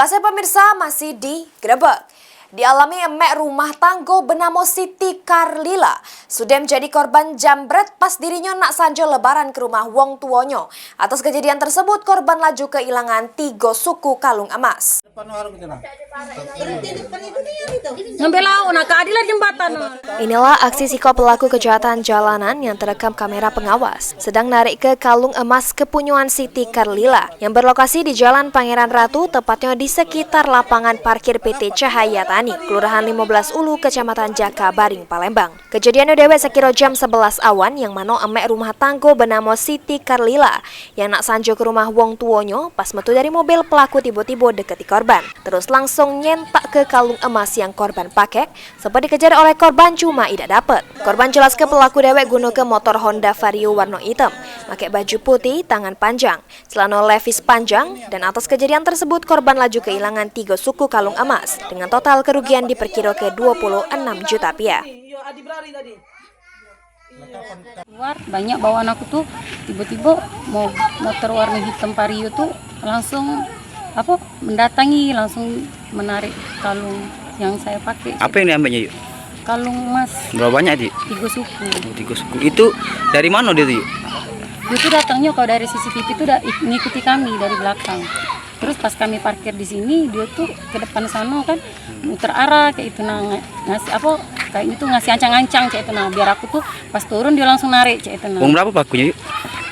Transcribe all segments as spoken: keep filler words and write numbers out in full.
Tasik pemirsa masih digrebek. Dialami emek rumah tanggo benamo Siti Karlila. Sudah menjadi korban jambret pas dirinyo nak sanjo lebaran ke rumah wong tuonyo. Atas kejadian tersebut, korban laju keilangan tigo suku kalung emas. Ngambil lauk, nah, keadilan jembatan, nah. Inilah aksi sikok pelaku kejahatan jalanan yang terekam kamera pengawas sedang narik ke kalung emas kepunyoan Siti Karlila yang berlokasi di Jalan Pangeran Ratu, tepatnya di sekitar lapangan parkir P T Cahaya Tani, Kelurahan limo belas Ulu, Kecamatan Jakabaring, Palembang. Kejadian dewek sekiro jam sebelas awan, yang mano emek rumah tanggo benamo Siti Karlila yang nak sanjo ke rumah wong tuonyo, pas metu dari mobil, pelaku tibo-tibo deketi korban, terus langsung nyentak ke kalung emas yang korban pakek, sempat dikejar oleh korban cuma idak dapet. Korban jelaske pelaku dewek gunoke motor Honda Vario warno item, makek baju putih tangan panjang, celano levis panjang, dan atas kejadian tersebut korban laju keilangan tigo suku kalung emas dengan total kerugian diperkiroke dua puluh enam juta piah. Keluar, banyak bawaan aku tuh, tiba-tiba mo-, motor warna hitam Vario tuh langsung, apa, mendatangi, langsung menarik kalung yang saya pakai. Apa yang diambilnya, Yuk? Kalung emas. Berapa banyak, Dik? Tiga suku. Oh, tiga suku. Itu dari mana dia tuh, Yuk? Dia tuh datangnya kalau dari C C T V tuh udah ik-, ngikuti kami dari belakang. Terus pas kami parkir di sini, dia tuh ke depan sana kan, muter arah kayak itu, nah, nga-, ngasih apa, kayak itu, ngasih ancang-ancang kayak itu, nah, biar aku tuh pas turun dia langsung narik kayak itu, nah. Uang berapa pelakunya, Yuk?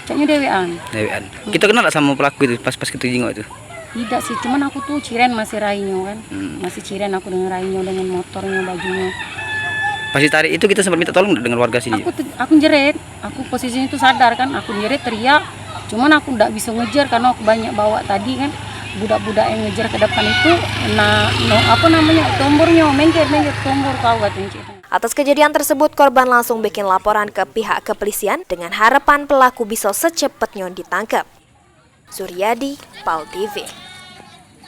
Caknya dewean. Dewean. Kita kenal tak sama pelaku itu pas, pas kita jenguk itu? Tidak sih, cuman aku tuh ciren masih rainyo kan. Hmm. Masih ciren aku dengan rainyo, dengan motornya, bajunya. Pas ditarik itu kita sempat minta tolong dengan warga sini? Aku tuh, aku jerit. Aku posisinya tuh sadar kan, aku jerit, teriak. Cuman aku ndak bisa ngejar karena aku banyak bawa tadi kan. Budak-budak yang ngejar ke depan itu, nah, no, apa namanya, tomburnyo, mengket, mengket, tombur kau, katanya cik. Atas kejadian tersebut, korban langsung bikin laporan ke pihak kepolisian dengan harapan pelaku bisa secepetnyo ditangkep. Suryadi, Pal T V.